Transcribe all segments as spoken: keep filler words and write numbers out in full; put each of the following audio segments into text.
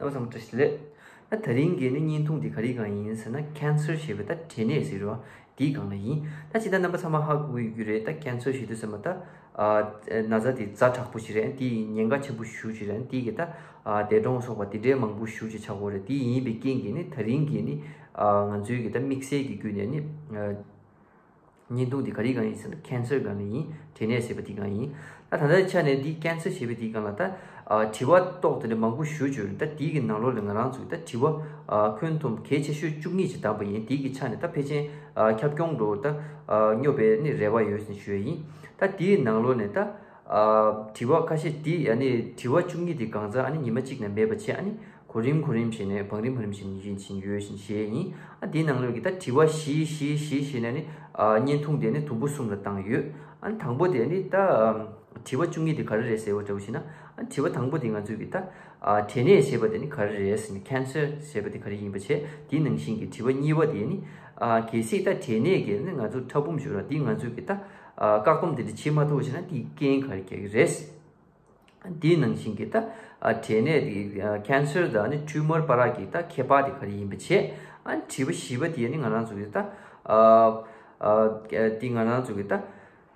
རྣམ་པ་ཚང་མ་བཀྲ་ཤིས་བདེ་ལེགས། ད་དེ་རིང་གི་ནི་བརྙན་ཐུང་འདི་ག་རེའི་སྒང་ཡིན་ཟེར་ན། ཀན་སར་ཞེས་པའི་ད་འབྲས་ནད་ཟེར་བ་དེའི་སྒང་ལ་ཡིན། ད་ཅི་ད་རྣམ་པ་ཚང་མ་ཧ་གོ་གི་ཡོད་རེད། ད་ཀན་སར་ཞེས་དུས་ཙམ་པ་ད་ཨ་ན་ཚ་དེ་ཛ་དྲག་པོ་ཞིག་རེད། དེ་ཉེན་ཁ་ཆེན་པོ་ཞེ་པོ་ཅིག་རེད། དེ་གི་ད་ཨ་འདས་གྲོངས་སོགས་པ་དེ་འདྲའི་མང་པོ་ཞེ་པོ་ཅིག་ཆགས་ཀྱི་ཡོད་རེད། དེ་ཡིན་པའི་རྐྱེན་གྱིས་ནི་དེ་རིང་གི་ནི་ཨ་ང་ཚོའི་གི་ད་དམིགས་བསལ་གྱི་བརྒྱུད་ནས་ནི་ཨ་བརྙན་ཐུང་འདི་ག་རེའི་སྒང་ཡིན་ཟེར་ན། ཀན་སར་སྒང་ལ་ཡིན། འབྲས་ནད་ཟེར་བ་དེའི་སྒང་ཡིན། ད་ད་ལྟའི་ཆ་ནས་འདི་ཀན་སར་ཞེས་པ་དེའི་སྒང་ལ་ད་ཨ་དྲི་བ་ཏོག་ཙམ་དེ་འདྲ་མང་པོ་ཞེ་པོ་ཅིག་ཡོད་རེད། ད་དེའི་གི་ནང་ལོགས་ལ་ང་རང་ཚོས་ད་དྲི་བ་ཨ་ཁྱོན་བསྡོམས་གལ་ཆེ་ཤོས་བཅུ་གཉིས་ཅིག་བདམས་པ་ཡིན། དེའི་གི་ཆ་ནས་ད་ཕལ་ཆེར་ཨ་ཁྱབ་ཁོངས་འདྲ་བོ་ད་ཨ་སྙོབ་པའི་ནི་རེ་བ་ཡོད་ཟེར་ཞུ་ཡ་ཡིན། ད་དེའི་ནང་ལོགས་ནས་ད་ཨ་དྲི་བ་ཁ་ཤས་དེ་ཨ་ནི་དྲི་བ་བཅུ་གཉིས་དེ་གང་ཚང་ཨ་ནི་ཉི་མ་གཅིག་ནང་མེད་པ་བྱས། ཨ་ནི་གོ་རིམ་གོ་རིམ་བྱས་ནས་བང་རིམ་བང་རིམ་བྱས་ནས་ཡིན་ཕྱིན་ཡོད་ཕྱིན་བྱས་ཡིན། ཨ་དེའི་ནང་ལོགས་ཀྱི་ད་དྲི་བ་བཞི་བཞི་བཞི་བྱས་ནས་ནི་ཨ་བརྙན་ཐུང་དེ་ནི་དུམ་བུ་གསུམ་ལ་བཏང་ཡོད། ཨ་ནི་དང་པོ་དེ་ནི་ད་ཨམ་དྲི་བ་བཅུ་གཉིས་དེ་ག་རེ་རེད་ཟེར་བ་འདྲ་བོ་ཞིག་ན། ཨ་དྲི་བ་དང་པོ་དེ་ང་ཚོས་ཀྱི་ད་ཨ་འབྲས་ནད་ཞེས་པ་དེ་ནི་ག་རེ་རེད་ཟེར་ན། ཀན་སར་ཞེས་པ་དེ་ག་རེ་ཡིན་པ་བྱས། དེའི་ནང་བཞིན་གྱི་དྲི་བ་གཉིས་པ་དེ་ནི་ཨ་གལ་སྲིད་ད་འབྲས་ནད་ཀྱིས་ནི་ང་ཚོ་ཕྲ་ཕུང་བྱུང་ར་དེ་ང་ཚོས་ཀྱི་ད་ཨ་བཀག་སྡོམ་དེ་འདྲ་བྱེད་མ་ཐུབ་པ་ཞིག་ན་དེའི་རྐྱེན་ག་རེ་རྒྱག་གི་རེད། དེའི་ནང་བཞིན་གྱི་ད་ཨ་འབྲས་ནད་དེ་ཨ་ཀན་སར་དང་ནི་ཊུ་མར་བར་གྱི་ད་ཁྱད་པར་དེ་ག་རེ་ཡིན་པ་བྱས། ཨ་དྲི་བ་བཞི་པ་དེ་ནི་ང་རང་ཚོ་གི་ད་ཨ་ཨ་དེ་ང་རང་ཚོ་གི་ད་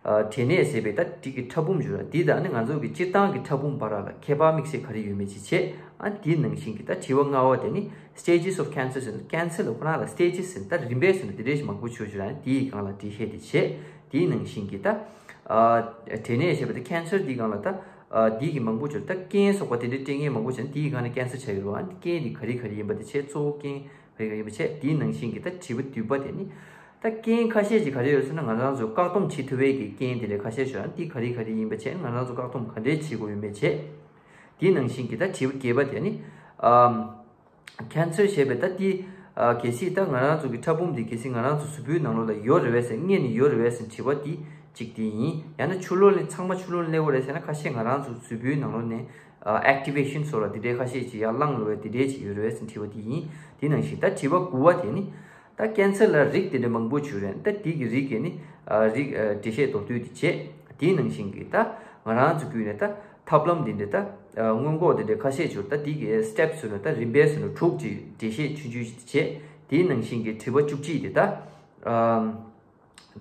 ཨ་འབྲས་ནད་ཟེར་བའི་ད་དེ་གི་ཕྲ་ཕུང་བྱུང་ར་དེ་དང་ནི་ང་ཚོ་གི་སྤྱིར་བཏང་གི་ཕྲ་ཕུང་བར་ལ་ཁྱད་པར་དམིགས་བསལ་ག་རེ་ཡོད་མེད་ཅིག་བྱས། ཨ་དེའི་ནང་བཞིན་གྱི་ད་དྲི་བ་ལྔ་པ་དེ་ནི་སི་ཊེ་ཇི་ཨོཕ་ཀན་སར་ཟེར་ན། ཀན་སར་ལ་ཁོ་རང་ལ་སི་ཊེ་ཇི་ཟེར་ན་ད་རིམ་པས་ཟེར་ན་དེ་འདྲས་ཞིག་མང་པོ་བྱུང་བྱུང་ར་དེའི་སྒང་ལ་འགྲེལ་བཤད་དེ་བྱས། དེའི་ནང་བཞིན་གྱི་ད་ཨ་འབྲས་ནད་ཞེས་པ་དེ་ཀན་སར་འདིའི་སྒང་ལ་ད་ཨ་འདི་གི་མང་པོ་བྱུང་ད་རྐྱེན་སོགས་པ་དེ་འདྲའི་སྤྲད་མཁན་མང་པོ་བྱུང་འདིའི་སྒང་ནས་ཀན་སར་ཆགས་ཡོད་རེད་བ། རྐྱེན་འདི་ག་རེ་ག་རེ་ཡིན་པ་དེ་བྱས། གཙོ་བོ་རྐྱེན་ག་རེ་ག་རེ་ཡིན་པ་བྱས། དེའི་ནང་བཞིན་གྱི་ད་དྲི་བ་བདུན་པ་དེ་ནི་ད་རྐྱེན་ཁ་ཤས་ཅིག་ག་རེ་ཡོད་ཟེར་ན། ང་རང་ཚོ་བཀག་སྡོམ་བྱེད་ཐུབ་པའི་གི་རྐྱེན་དེ་འདྲ་ཁ་ཤས་བྱུང་འདི་ག་རེ་ག་རེ་ཡིན་པ་བྱས། ང་རང་ཚོ་བཀག་སྡོམ་ག་འདྲས་བྱེད་དགོས་ཡོད་མེད་བྱས། དེའི་ནང་བཞིན་གྱི་ད་དྲི་བ་བརྒྱད་པ་དེ་ནི་ཨམ། ཀན་སར་ཞེས་པའི་ད་དེ་ཨ་གལ་སྲིད་ད་ང་རང་ཚོ་གི་ཕྲ་ཕུང་དེ་གལ་སྲིད་ང་རང་ཚོ་གཟུགས་པོའི་ནང་ལོགས་ལ་ཡོད་རེད་པས་ཟེར། རྙེད་ནས་ཡོད་རེད་པས་ཟེར་དྲི་བ་དེ་གཅིག་དེ་ཡིན། ཡང་ན་ཕྱི་ལོགས་ལ་ཚང་མ་ཕྱི་ལོགས་ལ་སླེབས་པ་རེད་ཟེར་ན། ཁ་ཤས་ང་རང་ཚོ་གཟུགས་པོའི་ནང་ལོགས་ནས་ཨ་ཨེག་ཊི་ཝེ་ཤན་སོགས་ལ་དེ་འདྲའི་ཁ་ཤས་ཅིག་ཡར་ལངས་ལོ་བས་དེ་འདྲའི་ཅིག་ཡོད་རེད་པས་ཟེར་དྲི་བ་དེ་ཡིན། དེ་ནང་བཞིན་ད་དྲི་བ་དགུ་པ་དེ་ནི་ད་ཀན་སར་ལ་རིགས་དེ་འདྲ་མང་པོ་བྱུང་རེད། ད་དེ་གི་རིགས་ཀྱི་ནི་ཨ་རིགས་ཨ་འགྲེལ་བཤད་མདོར་བསྡུས་དེ་བྱས། དེའི་ནང་བཞིན་གྱི་ད་ང་རང་ཚོ་བརྒྱུད་ནས་ད་ཐབས་ལམ་དེ་འདྲ་ད་ཨ་སྔོན་འགོག་དེ་འདྲ་ཁ་ཤས་བྱུང་། ད་དེ་གི་སི་ཊེབ་བཟོས་ནས་ད་རིམ་པས་བཟོས་ནས་དྲུག་ཅིག་འགྲེལ་བཤད་ཆུང་ཆུང་ཞིག་བྱས། དེའི་ནང་བཞིན་གྱི་དྲི་བ་བཅུ་གཅིག་དེ་ད་ཨམ།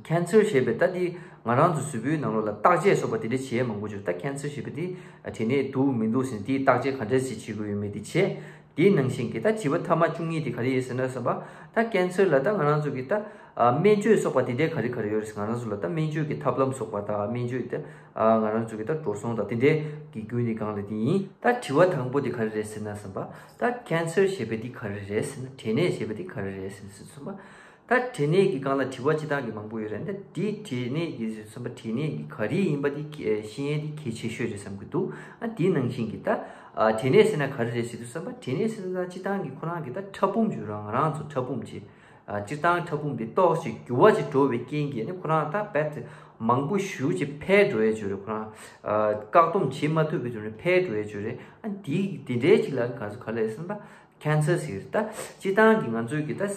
ཀན་སར་ཞེས་པའི་ད་དེ་ང་རང་ཚོ་གཟུགས་པོའི་ནང་ལོགས་ལ་བརྟག་དཔྱད་སོགས་པ་དེ་འདྲ་བྱས་མང་པོ་བྱུང་། ད་ཀན་སར་ཞེས་པ་དེ་འབྲས་ནད་འདུག་མི་འདུག་ཟེར་ནས་དེའི་བརྟག་དཔྱད་ག་འདྲ་ཞིག་བྱེད་དགོས་ཡོད་མེད་དེ་བྱས། དེའི་ནང་བཞིན་གྱི་ད་དྲི་བ་ཐ་མ་བཅུ་གཉིས་དེ་ག་རེ་ཡིན་ཟེར་ན་བསམ་པ། ད་ཀན་སར་ལ་ད་ང་རང་ཚོ་གི་ད་ཨ་སྨན་བཅོས་སོགས་པ་དེ་འདྲའི་ག་རེ་ག་རེ་ཡོད་རེད་ཟེར། ང་རང་ཚོ་ལ་ད་སྨན་བཅོས་ཀྱི་ཐབས་ལམ་སོགས་པ་དང་སྨན་བཅོས་ད་ཨ་ང་རང་ཚོ་གི་ད་འགྲོ་སོང་དང་དེ་འདྲའི་གི་བརྒྱུད་ནས་སྒང་ལ་དེ་ཡིན། ད་དྲི་བ་དང་པོ་དེ་ག་རེ་རེད་ཟེར་ན་བསམ་པ། ད་ཀན་སར་ཞེས་པ་དེ་ག་རེ་རེད་ཟེར་ན། འབྲས་ནད་ཞེས་པ་དེ་ག་རེ་རེད་ཟེར་ན་ཟེར་བསམ་པ། ད་འབྲས་ནད་ཀྱི་སྒང་ལ་དྲི་བ་སྤྱིར་བཏང་གི་མང་པོ་ཡོད་རེད། ད་དེ་འབྲས་ནད་ཀྱི་ཟེར་བསམ་པ། འབྲས་ནད་ཀྱི་ག་རེ་ཡིན་པ་དེ་ག་ཤེས་ཡས་དེ་གལ་ཆེ་ཤོས་རེད་བསམ་གྱི་འདུག་ཨ་དེའི་ནང་བཞིན་གྱི་ད་ཨ་འབྲས་ནད་ཟེར་ན་ག་རེ་རེད་ཟེར་དུས་བསམ་པ། འབྲས་ནད་ཟེར་ན་སྤྱིར་བཏང་གི་ཁོ་རང་གི་ད་ཕྲ་ཕུང་བྱུང་ར་ང་རང་ཚོ་ཕྲ་ཕུང་ཅིག་ཨ་སྤྱིར་བཏང་ཕྲ་ཕུང་དེ་ཏོག་ཅིག་འགྱུར་བ་ཅིག་འགྲོ་བའི་རྐྱེན་གྱིས་ནི་ཁོ་རང་ད་རྦད་དེ་མང་པོ་ཞེ་པོ་ཅིག་འཕེལ་འགྲོ་ཡས་བྱུང་རེད། ཁོ་རང་ཨ་བཀག་སྡོམ་བྱེད་མ་ཐུབ་པའི་དུས་ནས་འཕེལ་འགྲོ་ཡས་བྱུང་རེད། ཨ་འདི་དེ་འདྲའི་ཅིག་ལ་ག་ཚོད་ག་ལ་ཡོད་བསམ་པ། ཀན་སར་ཟེར་གྱི་རེད། ད་སྤྱིར་བཏང་གི་ང་ཚོའི་གི་ད་ཨ་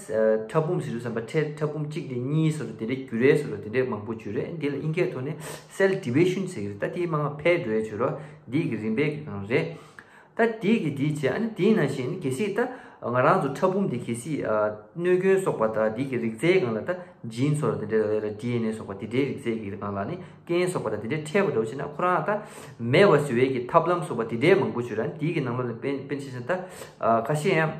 ཕྲ་ཕུང་ཟེར་དུས་བསམ་པ། ཕྲ་ཕྲ་ཕུང་གཅིག་ནས་གཉིས་བཟོ་འདྲ་དེ་འདྲའི་འགྱུར་རེས་བཟོ་འདྲ་དེ་འདྲའི་མང་པོ་བྱུང་རེད། འདི་ལ་དབྱིན་སྐད་ཐོག་ནས་སེལ་ཌི་བི་ཤན་ཟེར་གྱི་རེད། ད་དེའི་མང་ང་འཕེལ་འགྲོ་ཡས་བྱུང་ར་འདི་གི་རིམ་པས་གི་སྒང་རེད། ད་དེ་གི་དེ་བྱས། ཨ་ནི་དེའི་ནང་བཞིན་གལ་སྲིད་ད་ང་རང་ཚོ་ཕྲ་ཕུང་དེ་གལ་སྲིད་ཨ་གནོད་སྐྱོན་སོགས་པ་དང་དེ་གི་རིགས་རྫས་སྒང་ལ་ད་ཇིན་སོགས་ལ་དེ་འདྲའི་ལ་ལ་ཌི་ཨེན་ཨེ་སོགས་པ་དེ་འདྲའི་རིགས་རྫས་ཀྱི་སྒང་ལ་ནི་རྐྱེན་སོགས་པ་དང་དེ་འདྲའི་འཕྲད་པ་འདྲ་བོ་བྱས་ན་ཁོ་རང་ད་མེད་པ་བཟོ་བའི་གི་ཐབས་ལམ་སོགས་པ་དེ་འདྲའི་མང་པོ་བྱུང་ར། དེའི་གི་ནང་ལོགས་ལ་དཔེ་དཔེ་ཆ་བཞག་ན་ད་ཨ་ཁ་ཤས་ཡང་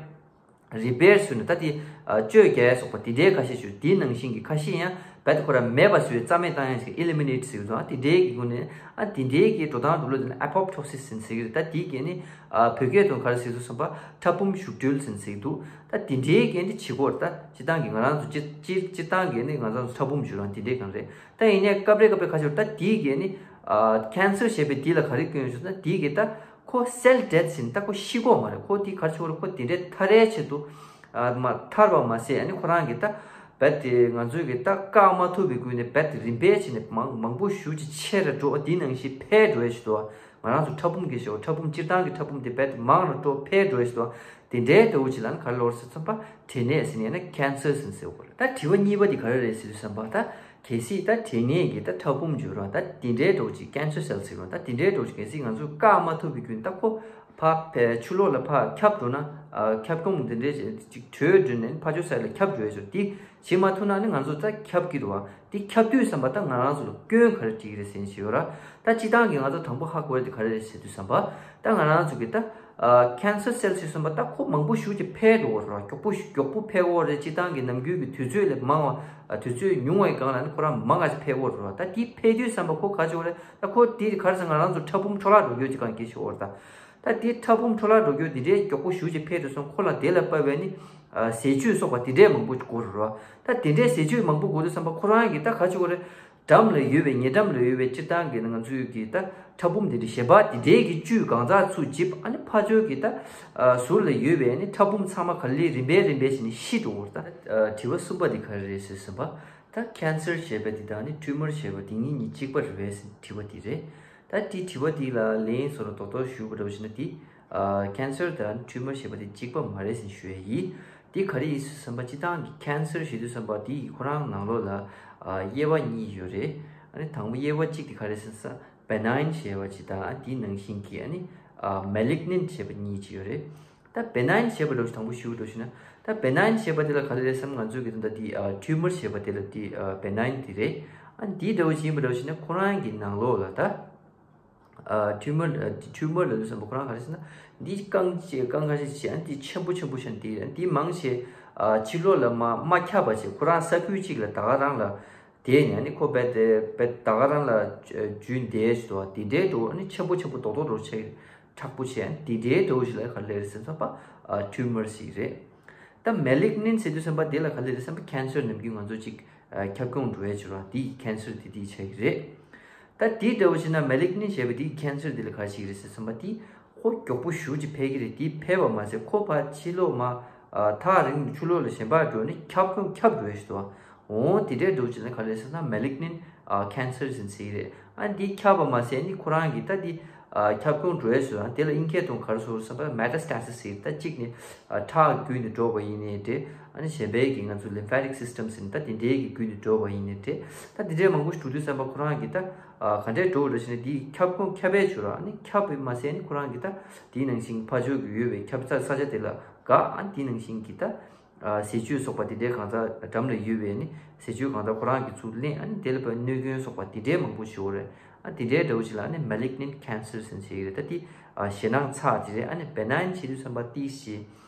རི་པེར་བཟོས་ནས་ད་དེ་ཨ་བཅོས་རྒྱག་ཡས་སོགས་པ་དེ་འདྲའི་ཁ་ཤས་བྱུང་། དེའི་ནང་བཞིན་གྱི་ཁ་ཤས་ཡང་རྦད་དེ་ཁོ་རང་མེད་པ་བཟོ་བའི་རྩ་མེད་བཏང་ཡས་ཟེར་གི་ཨི་ལི་མི་ནེཊ་ཟེར་གི་འདུག་ཨ་དེ་འདྲའི་གི་སྒོ་ནས་ཨ་དེ་འདྲའི་གི་འགྲོ་སྟངས་འགྲོ་ལུགས་དེ་ལ་ཨེ་པོ་པ་ཊོ་སིས་ཟེར་ཟེར་གི་རེད། ད་དེའི་གི་ནི་ཨ་བོད་སྐད་དུ་ག་རེ་ཟེར་འདུག་བསམ་པ། ཕྲ་ཕུང་ཞུགས་གྲོལ་ཟེར་ཟེར་གི་འདུག་ད་དེ་འདྲའི་གི་ནི་བྱེད་སྒོ་རེད། ད་སྤྱིར་བཏང་གི་ང་རང་ཚོ་སྤྱིར་སྤྱིར་སྤྱིར་བཏང་གི་ནི་ང་རང་ཚོ་ཕྲ་ཕུང་བྱུང་རང་དེ་འདྲའི་གང་རེད། ད་ཡིན་ནའི་སྐབས་རེ་སྐབས་རེ་ཁ་ཤས་ད་དེའི་གི་ནི་ཨ་ཀན་སར་ཞེས་པའི་དེ་ལ་ག་རེ་སྐྱོན་ཡོད་ཟེར་ན། དེའི་གི་ད་ཁོ་སེལ་ཌེ་ཐི་ཟེར་ནས་ད་ཁོ་ཤི་གོ་མ་རེད། ཁོ་དེ་ག་རེ་བྱེད་དགོས་རེད། ཁོ་དེ་འདྲའི་ཐར་ཡས་ཆེད་དུ་ཨ་མ་ཐར་བ་མ་ཟད་ཨ་ནི་ཁོ་རང་གི་ད་རྦད་དེ་ང་ཚོའི་གི་ད་བཀག་མ་ཐུབ་པའི་སྒོ་ནས་རྦད་དེ་རིམ་པས་བྱས་ནས་མང་མང་པོ་ཞེ་པོ་ཅིག་ཆེ་རུ་འགྲོ། དེའི་ནང་བཞིན་འཕེལ་འགྲོ་ཡས་ཆེད་དུ་ང་རང་ཚོ་ཕྲ་ཕུང་གི་ཞེ་པོ་ཕྲ་ཕུང་སྤྱིར་བཏང་གི་ཕྲ་ཕུང་དེ་རྦད་དེ་མང་རུ་འགྲོ་འཕེལ་འགྲོ་ཡས་ཆེད་དུ་དེ་འདྲའི་འདྲ་བོ་ཅིག་ལ་ནི་ག་རེ་ལབ་དགོས་རེད་ཟེར་བསམ་པ། འབྲས་ནད་ཟེར་ནས་ན་ཀན་སར་ཟེར་ཟེར་བ་རེད། ད་དྲི་བ་གཉིས་པ་དེ་ག་རེ་རེད་ཟེར་དུས་བསམ་པ། ད་གལ་སྲིད་ད་འབྲས་ནད་ཀྱི་ད་ཕྲ་ཕུང་བྱུང་ར་ད་དེ་འདྲའི་འདྲ་བོ་ཅིག་ཀན་སར་སེལ་ཟེར་བ་ད་དེ་འདྲའི་འདྲ་བོ་ཅིག་གལ་སྲིད་ང་ཚོས་བཀག་མ་ཐུབ་པའི་རྒྱུ་ནི་ད་ཁོ་ ཕར་ཕེ་ཕྱི་ལོགས་ལ་ཕར་ཁྱབ་འགྲོ་ན། ཨ་ཁྱབ་ཁོངས་དེ་འདྲས་ཅིག་བྲོས་འགྲོ་ནས་ཕར་ཕྱོགས་ས་ལ་ཁྱབ་འགྲོ་ཡས་ཟེར། དེ་བྱེད་མ་ཐུབ་ན་ནི་ང་ཚོ་ད་ཁྱབ་ཀྱི་རེད་བ། དེ་ཁྱབ་དུས་ཙམ་པ་ད་ང་རང་ཚོ་ལ་སྐྱོན་ག་རེ་འཕྲད་ཀྱི་རེད་ཟེར་ཞུ་ཡོད་ར། ད་སྤྱིར་བཏང་གི་ང་ཚོ་དང་པོ་ཧ་གོ་ཡ་དེ་ག་རེ་རེད་ཟེར་དུས་ཙམ་པ། ད་ང་རང་ཚོ་གི་ད་ཨ་cancer cell ཟེར་ཙམ་པ་ད་ཁོ་མང་པོ་ཞེ་ཅིག་འཕེལ་འགྲོ་གི་རེད་བ། མགྱོགས་པོ་མགྱོགས་པོ་འཕེལ་འགྲོ་གི་རེད། སྤྱིར་བཏང་གི་ནམ་རྒྱུན་གྱི་དུས་ཚོད་ལས་མང་བ། ཨ་དུས་ཚོད་ཉུང་བའི་སྒང་ལ་ནི་ཁོ་རང་མང་ང་ཞིག་འཕེལ་འགྲོ་གི་རེད་བ། ད་དེ་འཕེལ་དུས་ཙམ་པ་ཁོ་ག་ཅིག་རེད། ད་ཁོ་དེ་ག་རེ་ཟེར། ང་རང་ཚོ་ཕྲ་ཕུང་འཕྲོ་བརླག་འགྲོ་རྒྱུ་ཅིག་གང་གི་ཞིག་འོར། ད་ད་དེ་ཕྲ་ཕུང་འཕྲོ་བརླག་འགྲོ་རྒྱུ་དེ་འདྲའི་མགྱོགས་པོ་ཞེ་ཅིག་འཕེལ་དུས་སོང་། ཁོ་ལ་དེ་ལ་དཔག་པའི་ནི་ཨ་ཟས་བཅུད་སོགས་པ་དེ་འདྲའི་མང་པོ་དགོས་རེད་བ། ད་དེ་འདྲའི་ཟས་བཅུད་མང་པོ་དགོས་དུས་ཙམ་པ་ཁོ་རང་གི་ད་ག་ཅིག་འོར། འགྲམ་ལ་ཡོད་པའི་ཉེ་འགྲམ་ལ་ཡོད་པའི་སྤྱིར་བཏང་གི་ང་ཚོའི་གི་ད་ཕྲ་ཕུང་དེ་འདྲའི་གཞན་པ་དེ་འདྲའི་གི་བཅུད་གང་ཙམ་ཚུར་འཇིབ། ཨ་ནི་ཕར་ཕྱོགས་གི་ད་ཨ་ཟུར་ལ་ཡོད་པའི་ནི་ཕྲ་ཕུང་ཚང་མ་ག་ལེ་རིམ་པས་རིམ་པས་བྱས་ནས་ཤི་འགྲོ་གི་རེད། ད་ཨ་དྲི་བ་གསུམ་པ་དེ་ག་རེ་རེད་ཟེར་ཙམ་པ། ད་cancer ཞེས་པ་འདི་དང་ནི་tumor ཞེས་པ་འདི་གཉིས་གཉིས་གཅིག་པ་རེད་པས་ཟེར་དྲི་བ་འདི་རེད། ད་དེ་དྲི་བ་འདི་ལ་ལན་སོ་ར་རྡོག་རྡོག་ཞུ་དགོས་འདྲ་བ་ཞིག་ན། དེ་ཨ་cancer དང་tumor ཞེས་པ་འདི་གཅིག་པ་མ་རེད་ཟེར་ཞུ་ཡ་ཡིན། འདི་ག་རེ་ཡིན་ཟེར་ཙམ་པ། སྤྱིར་བཏང་གི་cancer ཞེས་དུས་ཙམ་པ་འདི་ཁོ་རང་ནང་ལོགས་ལ་ཨ་དབྱེ་བ་གཉིས་ཡོད་རེད། ཨ་ནི་དང་པོ་དབྱེ་བ་གཅིག་དེ་ག་རེ་ཟེར་ན། benign ཞེས་པ་གཅིག་དང་། ཨ་དེའི་ནང་བཞིན་གྱི་ཨ་ནི་ཨ་malignant ཞེས་པ་གཉིས་ཅིག་ཡོད་རེད། ད་benign ཞེས་པ་འདྲ་བོ་ཞིག་དང་པོ་ཞུ་འགྲོ་ཞུ་ན། ད་benign ཞེས་པ་དེ་ལ་ག་རེ་རེད་ཟེར་ན། ང་ཚོས་གི་ད་ལྟ་དེ་ཨ་tumor ཞེས་པ་དེ་ལ་དེ་ཨ་benign དེ་རེད། ཨ་འདི་འདྲ་བོ་ཞིག་ཡིན་པ་འདྲ་བོ་ཞིག་ན། ཁོ་རང་གི་ནང་ལོགས་ལ་ད་ཨ་tumor ཨ་tumor ལབ་དུས་ཙམ་པ་ཁོ་རང་ག་རེ་ཟེར་ན། འདི་རྐང་ཅིག་རྐང་ཁ་ཤས་ཤིག་ཨ་འདི་ཆེན་པོ་ཆེན་པོ་ཤ་འདི་འདི་མང་ཆེ་ཨ་ཕྱི་ལོགས་ལ་མ་མ་ཁྱབ་པ་བྱས། ཁོ་རང་ས་ཁུལ་གཅིག་ལ་ད་ག་རང་ལ་དེ་ནས་ཨ་ནི་ཁོ་རྦད་དེ་རྦད་ད་ག་རང་ལ་རྒྱུན་བསྡད་ཞུ་དོ། དེ་འདྲའི་འགྲོ་ཨ་ནི་ཆེན་པོ་ཆེན་པོ་རྡོག་རྡོག་འགྲོ་བྱས། མཁྲེགས་པོ་བྱས། དེ་འདྲའི་འདྲ་བོ་ཞིག་ལ་ག་རེ་ཟེར་ཙམ་པ། ཨ་tumor ཞིག་རེད། ད་malignant ཟེར་དུས་ཙམ་པ་དེ་ལ་ག་རེ་ཟེར་ཙམ་པ། cancer ནམ་རྒྱུན་ང་ཚོ་ཅིག་ཨ་ཁྱབ་ཁོངས་འགྲོ་ཡས་བྱུང་ར། དེ་cancer དེ་དེ་ཆགས་ཀྱི་རེད། ད་དེ་འདྲ་བོ་ཞིག་ན་malignant ཞེས་པ་དེ་cancer དེ་ལ་ག་རེ་ཞིག་རེད་ཟེར་ཙམ་པ། དེ་ཁོ་མགྱོགས་པོ་ཞེ་ཅིག་འཕེལ་གྱི་རེད། དེ་འཕེལ་བ་མ་ཟད་ཁོ་ཕར་ཕྱི་ལོགས་མ་ཨ་ཐག་རིང་ཕྱི་ལོགས་ལ་གཞན་པ་འགྲོ་ནས་ཁྱབ་ཁོངས་ཁྱབ་འགྲོ་ཡས་ཞུ་དོ། འོ་དེ་འདྲའི་འདྲ་བོ་ཅིག་ན་ག་རེ་ཟེར་ན། malignant ཨ་cancer ཟེར་ཟེར་གྱི་རེད། ཨ་འདི་ཁྱབ་པ་མ་ཟད་ནི་ཁོ་རང་གི་ད་འདི་ཨ་ཁྱབ་ཁོངས་འགྲོ་ཡས་སུ། ཨ་དེ་ལ་དབྱིན་སྐད་ཐོག་ག་རེ་ཟེར་ཟེར་བ། metastasis ཟེར། ད་གཅིག་ནི་ཨ་ཁྲག་བརྒྱུད་ནས་འགྲོ་བ་ཡིན་ནའི་འདྲ། ཨ་ནི་གཞན་པའི་གི་ང་ཚོ་lymphatic system ཟེར་ནི་ད་དེ་འདྲའི་གི་བརྒྱུད་ནས་འགྲོ་བ་ཡིན་ནའི་འདྲ། ད་དེ་འདྲའི་མང་པོ་ཞིག་འགྲོ་དུས་ཙམ་པ་ཁོ་རང་གི་ད་ཨ་ག་འདྲའི་འགྲོ་བ་རེད་ཟེར་ན། འདི་ཁྱབ་ཁོངས་ཁྱབ་པའི་ཆུ་ར། ཨ་ནི་ཁྱབ་པ་མ་ཟད་ནི་ཁོ་རང་གི་ད་དེའི་ནང་བཞིན་ཕར་ཕྱོགས་ཀྱི་ཡོད་པའི་ཁྱབ་ཚད་ས་ཆ་དེ་ལ་འགག་ཨ་ནི་དེའི་ནང་བཞིན་གྱི་ད། ཨ་ཟས་བཅུད་སོགས་པ་དེ་འདྲའི་གང་ཟག་འགྲམ་ལ་ཡོད་པའི་ནི་ཟས་བཅུད་གང་ཟག་ཁོ་རང་གིས་ཚུར་ལེན། ཨ་ནི་དེ་ལ་བབས་གནོད་སྐྱོན་སོགས་པ་དེ་འདྲའི་མང་པོ་ཞིག་ཡོད་རེད། ཨ་དེ་འདྲའི་འདྲ་བོ་ཞིག་ལ་ནི་malignant cancer ཟེར་ནས་བཤད་ཀྱི་རེད། ད་དེ་ཨ་ཞེད་སྣང་ཚ་དེ་རེད། ཨ་ནི་benign བྱེད་དུས་ཙམ་པ་ཏིག་ཞིག་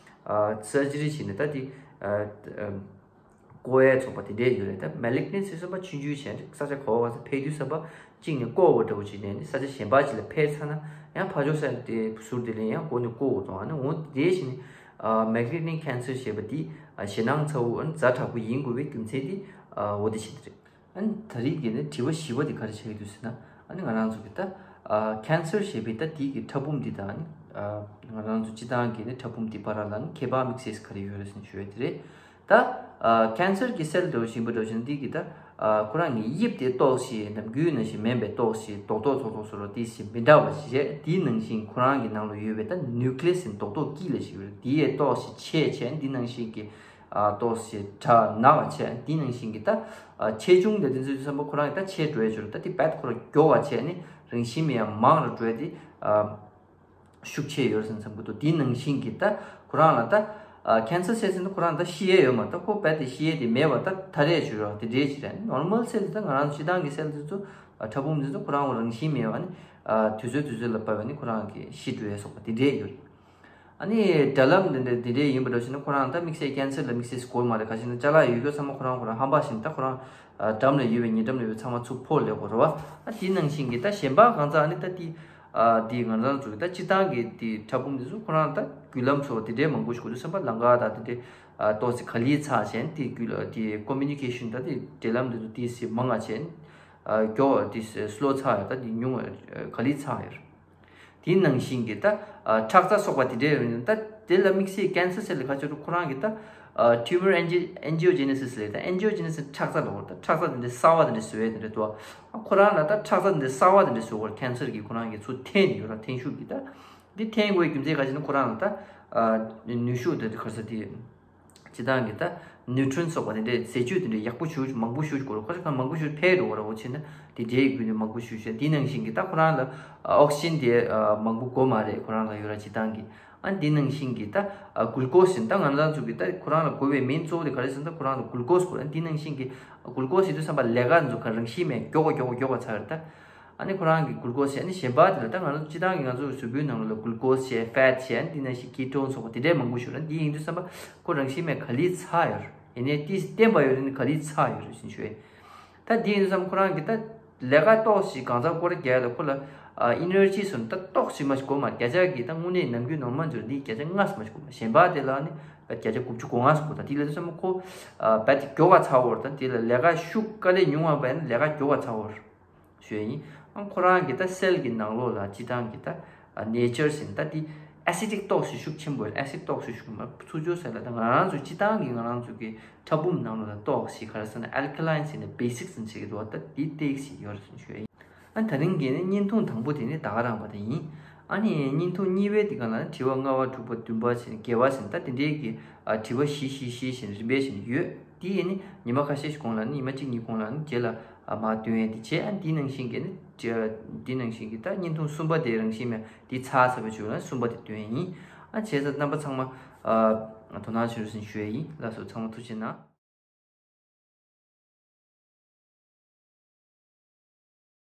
ཨ་surgery བྱས་ནས་ད་དེ་ཨ་ཨ་བཀོག་ཡས་སོགས་པ་དེ་འདྲའི་ཡོད་རེད། ད་malignant བྱེད་དུས་ཙམ་པ་ཆུང་ཆུང་བྱས་ནས་ས་ཆ་ག་བ་ག་ས་འཕེལ་དུས་ཙམ་པ་གཅིག་ནས་བཀོག་པ་འདྲ་བོ་བྱས་ནས་ནི་ས་ཆ་གཞན་པ་ཅིག་ལ་འཕེལ་ཚར་ན། ཡང་ཕར་ཕྱོགས་ས་དེ་ཟུར་དེ་ལ་ཡང་བཀོག་ནས་བཀོག་དགོས་དང་། ཨ་ནི་འོ་དེ་བཞིན་ཨ་malignant cancer ཞེས་པ་འདི་ཨ་ཞེད་སྣང་ཚ་བོ་ཨ་ནི་ཛ་དྲག་པོ་ཡིན་དགོས་པའི་རྒྱུ་མཚན་འདི་ཨ་འོ་དེ་བཞིན་རེད། ཨ་ནི་ད་རེས་ཀྱི་ནི་དྲི་བ་བཞི་པ་འདི་ག་རེ་ཆགས་ཀྱི་འདུག་ཟེར་ན། ཨ་ནི་ང་རང་ཚོ་གི་ད་ཨ་cancer ཞེས་པའི་ད་དེ་གི་ཕྲ་ཕུང་འདི་དང་ཨ་ནི་ཨ་ང་རང་ཚོ་སྤྱིར་བཏང་གི་ནི་ཕྲ་ཕུང་འདི་བར་ལ་ནི་ཁྱད་པར་དམིགས་བསལ་ག་རེ་ཡོད་རེད་ཟེར་ནས་ཞུ་ཡ་དེ་རེད། ད་ཨ་cancer གི་སེལ་འདྲ་བོ་ཞིག་ཡིན་པ་འདྲ་བོ་ཞིག་ན། འདི་གི་ད་ཨ་ཁོ་རང་གི་དབྱིབས་དེ་ཏོག་ཙམ་ནམ་རྒྱུན་ནང་བཞིན་མིན་པའི་ཏོག་ཙམ་རྡོག་རྡོག་རྡོག་རྡོག་བཟོ་འདྲ་ཏོག་ཙམ་མི་འདྲ་བ་ཞིག་རེད། དེའི་ནང་བཞིན་ཁོ་རང་གི་ནང་ལ་ཡོད་པའི་ད་nucleus ཟེར་རྡོག་རྡོག་དཀྱིལ་ལ་ཞིག་ཡོད་རེད། དེ་ཡས་ཏོག་ཙམ་ཆེ་ཆེ། འདི་ནང་བཞིན་གྱི་ཨ་ཏོག་ཙམ་ཕྲ་ན་བ་ཆེ། འདི་ནང་བཞིན་གྱི་ད་ཨ་ཆེ་ཆུང་དེ་དེ་ཚོའི་བསམ་པ་ཁོ་རང་གི་ད་ཆེ་འགྲོ་ཡས་ཆོག་རེད། ད་དེ་རྦད་ཁོ་རང་མགྱོགས་པ་བྱས་ནས་རང་བཞིན་མེད་ཡ་མང་རུ་འགྲོ་ཡས་དེ་ཨ། ཤུགས་ཆེ་ཡོད་ཟེར་བསམ་གྱི་འདུག་དེའི་ནང་བཞིན་གྱི་ད་ཁོ་རང་ལ་ད་ཨ་cancer cell ཟེར་ན་ཁོ་རང་ད་ཤི་ཡས་ཡོད་མ་རེད། ད་ཁོ་རྦད་དེ་ཤི་ཡས་དེ་མེད་པ་ད་ད་རེས་བྱུང་རོགས་དེ་འདྲས་ཅིག་རེད། normal cell ད་ང་རང་སྤྱིར་བཏང་གི་cell དེ་ཚོ་ཨ་ཕྲ་ཕུང་དེ་ཚོ་ཁོ་རང་རང་བཞིན་མེད་པ་ནི་ཨ་དུས་ཚོད་དུས་ཚོད་ལ་བབས་པ་ནི་ཁོ་རང་གི་ཤི་འགྲོ་ཡས་སོགས་པ་དེ་འདྲས་ཡོད་རེད། ཨ་ནི་དྲ་ལམ་འདི་འདྲ་འདི་འདྲས་ཡིན་པ་འདྲ་ཞིག་ན་ཁོ་རང་ད་དམིགས་བསལ་cancer ལ་དམིགས་བསལ་དགོས་མ་རེད། ག་ཞིག་ན་ཅ་ལག་ཡོད་རྒྱུ་ཚང་མ་ཁོ་རང་ཁོ་རང་ཧམ་པ་བཞིན་ད་ཁོ་རང་ཨ་འགྲམ་ལ་ཡོད་པའི་ཉེ་འགྲམ་ལ་ཡོད་པའི་ཚང་མ་ཚུར་ཕོག་ལས་དགོས་རེད་བ། ཨ་དེ་ནང་བཞིན་གྱི་ད་གཞན་པ་གང་ཚང་ཨ་ནི་ད་དེ་ཨ་དེ་ང་རང་ཚོ་གི་ད་སྤྱིར་བཏང་གི་དེ་ཕྲ་ཕུང་དེ་ཚོ་ཁོ་རང་ད་བརྒྱུད་ལམ་ཚོ་དེ་འདྲས་མང་པོ་ཞིག་དགོས་དུས་ཙམ་པ་ལམ་ཁ་ད་དེ་འདྲས་ཨ་ཏོག་ཙམ་ག་ལེར་ཚར་བྱས་ནས་དེ་བརྒྱུད་ལ་དེ་communication ད་དེ་འབྲེལ་ལམ་དེ་ཚོ་ཏོག་ཙམ་མང་བ་བྱས་ནས་ཨ་མགྱོགས་དེ་slow ཚར་ཡ་ད་དེ་ཉུང་བ་ག་ལེར་ཚར་ཡ། དེའི་ནང་བཞིན་གྱི་ད་ཨ་ཁྲག་རྩ་སོགས་པ་དེ་འདྲའི་ཡོད་ན། ད་དེ་ལ་དམིགས་བསལ་cancer cell ལ་ཁ་ཕྱོགས་རུ་ཁོ་རང་གི་ད་ཨ་tumor angi- angiogenesis ལས། ད་angiogenesis ཁྲག་རྩ་ལ་འོ། ད་ཁྲག་རྩ་དེ་འདྲའི་གསར་བ་དེ་འདྲ་བཟོ་ཡས་དེ་འདྲ་འདུག་ཨ་ཁོ་རང་ལ་ད་ཁྲག་རྩ་དེ་འདྲའི་གསར་བ་དེ་འདྲ་བཟོ་བར་cancer གྱིས་ཁོ་རང་གི་ཚུར་འཐེན་ནས་ཡོད་ར། འཐེན་ཤུགས་ཀྱིས་ད་འདི་འཐེན་དགོས་རྒྱུ་མཚན་ག་ཅི་ན་ཁོ་རང་ལ་ད་ཨ་ནུས་ཤུགས་དེ་ག་ས་དེ། སྤྱིར་བཏང་གི་ད་ ནིའུ་ཊི་རོན་སོགས་པ་དེ་འདྲའི་ཟས་བཅུད་དེ་འདྲའི་ཡག་པོ་ཞུ་མང་པོ་ཞུ་དགོས་རེད། ཁོ་ཚོ་གང་མང་པོ་ཞུ་འཕེལ་འགྲོ་གི་རེད། འོ་བྱས་ན་དེ་འདྲའི་བརྒྱུད་ནས་མང་པོ་ཞུ་ཤེས། དེ་ནང་བཞིན་གྱི་ད་ཁོ་རང་ལ་ཨོག་སི་ཇན་དེ་མང་པོ་དགོས་མ་རེད། ཁོ་རང་ལ་ཡོད་ར་སྤྱིར་བཏང་གི། ཨ་འདི་ནང་བཞིན་གྱི་ད་གུལ་ཀོ་སི་ཡིན། ད་ང་རང་ཚོ་གི་ད་ཁོ་རང་ལ་དགོས་པའི་མིན་གཙོ་བོ་དེ་ག་རེ་ཟེར་ན་ད་ཁོ་རང་ལ་གུལ་ཀོ་སི་དགོས། ཨ་འདི་ནང་བཞིན་གྱི་གུལ་ཀོ་སི་ཡོད་དུས་ཙམ་པ་ལས་ཀ་འཛུགས་ག་རང་བཞིན་མེད་མགྱོགས་པ་མགྱོགས་པ་མགྱོགས་པ་ཚར་ད། ཨ་ནི་ཁོ་རང་གི་གུལ་ཀོ་སི་ཨ་ནི་གཞན་པ་དེ་ལ་ད་ང་ཚོ་སྤྱིར་བཏང་གི་ང་ཚོ་གཟུགས་པོའི་ནང་ལ་གུལ་ཀོ་སི་བྱས་ཕེ་ཊི་བྱས་ཨ་ནི་འདི་ནང་བཞིན་ཀི་ཊོན་སོགས་པ་དེ་འདྲས་མང་པོ་ཞིག་ཡོད་ར། འདི་ཡིན་དུས་ཙམ་པ་ཁོ་རང་བཞིན་མེད་ག་ལེར་ཚ་ཡོད་ར། ཡིན་ནའི་དེ་བསྟན་པ་ཡོད་ར་ནི་ག་ལེར་ཚ་ཡོད་ར་ཞེས་ཞུ་ཡ། ད་འདི་ཡིན་དུས་ཙམ་ཁོ་རང་གི་ད་ལས་ཀ་ཏོག་ཞིག་གང་ཚང་སྐོར་རྒྱག་ཡ་ལ་ཁོ་ལ་ཨ་ཨེ་ནར་ཇི་སོགས་ད་ཏོག་ཞིག་མ་ཞིག་དགོས་མ་རེད། བརྒྱ་ཆ་གི་ད་དངོས་གནས་ནམ་རྒྱུན་ནོར་མལ་འཛུལ་འདི་བརྒྱ་ཆ་ལྔ་ཙམ་མ་ཞིག་དགོས་མ་རེད། གཞན་པ་དེ་ལ་ནི་བརྒྱ་ཆ་དགུ་བཅུ་གོ་ལྔ་ཙམ་དགོས། ད་དེ་ལ་དུས་ཙམ་ཁོ་ཨ་བད་དེ་མགྱོགས་པ་ཚ་བོར། ད་དེ་ལ་ལས་ཀ་ཤུགས་དཀའ་ལས་ཉུང་བ་བས་ན་ལས་ཀ་མགྱོགས་པ་ཚ་བོར་ཞུ་ཡ་ཡིན། ཨང་ཁོ་རང་གི་ད་སེལ་གི་ནང་ལོགས་ལ་སྤྱིར་བཏང་གི་ད་ནེ་ཅར་ཟེར་ད་དེ་ཨེ་སི་ཌིག་ཏོག་ཞིག་ཤུགས་ཆེན་པོ་ཡོད། ཨེ་སིཌ་ཏོག་ཞིག་ཤུགས་མ་ཚུར་བཅོས་ཟེར་ལ་ད་ང་རང་ཚོ་སྤྱིར་བཏང་གི་ང་རང་ཚོ་གི་ཕྲ་ཕུང་ནང་ལོགས་ལ་ཏོག་ཞིག་ག་རེ་ཟེར་ན་ཨལ་ཁ་ལའིན་ཟེར་ནས་བེ་སིག་ཟེར་བྱེད་ཀྱི་འདུག་ད་དེ་ཏོག་ཞིག་ཡོད་རེད་ཟེར་ཞུ་ཡ་ཡིན། ཨ་ད་རིང་གི་ནི་བརྙན་ཐུང་དང་པོ་དེ་ནི་ད་ག་རང་པ་དེ་ཡིན། ཨ་ནི་བརྙན་ཐུང་གཉིས་པའི་དེ་ག་ལ་ནི་དྲི་བ་ལྔ་པ་དྲུག་པ་བདུན་པ་ཟེར་ནས་བརྒྱད་པ་ཟེར་ནས་ད་དེ་འདྲའི་གི་ཨ་དྲི་བ་བཞི་བཞི་བཞི་ཟེར་ནས་རིམ་པས་བྱས་ནས་ཡོད། དེ་ཡིན་ནི་ཉི་མ་ཁ་ཤས་ཤིག་གོང་ལ་ནི་ཉི་མ་གཅིག་གཉིས་གོང་ལ་ནི་རྗེས་ལ་ཨ་མར་སྟོན་ཡས་དེ་བྱས། ཨ་འདི་ནང་བཞིན་གི་ནི་དྲི་འདི་ནང་བཞིན་གི་ད་བརྙན་ཐུང་གསུམ་པ་དེ་རང་བཞིན་མེད་དེ་ཚར་ཚར་བའི་ཆུ་ལ་གསུམ་པ་དེ་སྟོན་ཡས་ཡིན། ཨ་བྱས་ཙང་རྣམ་པ་ཚང་མ་ཨ་དོ་སྣང་བྱེད་རོགས་ཟེར་ནས་ཞུ་ཡས་ཡིན། ལགས་སོ། ཚང་མ་ཐུགས་རྗེ་གནང་།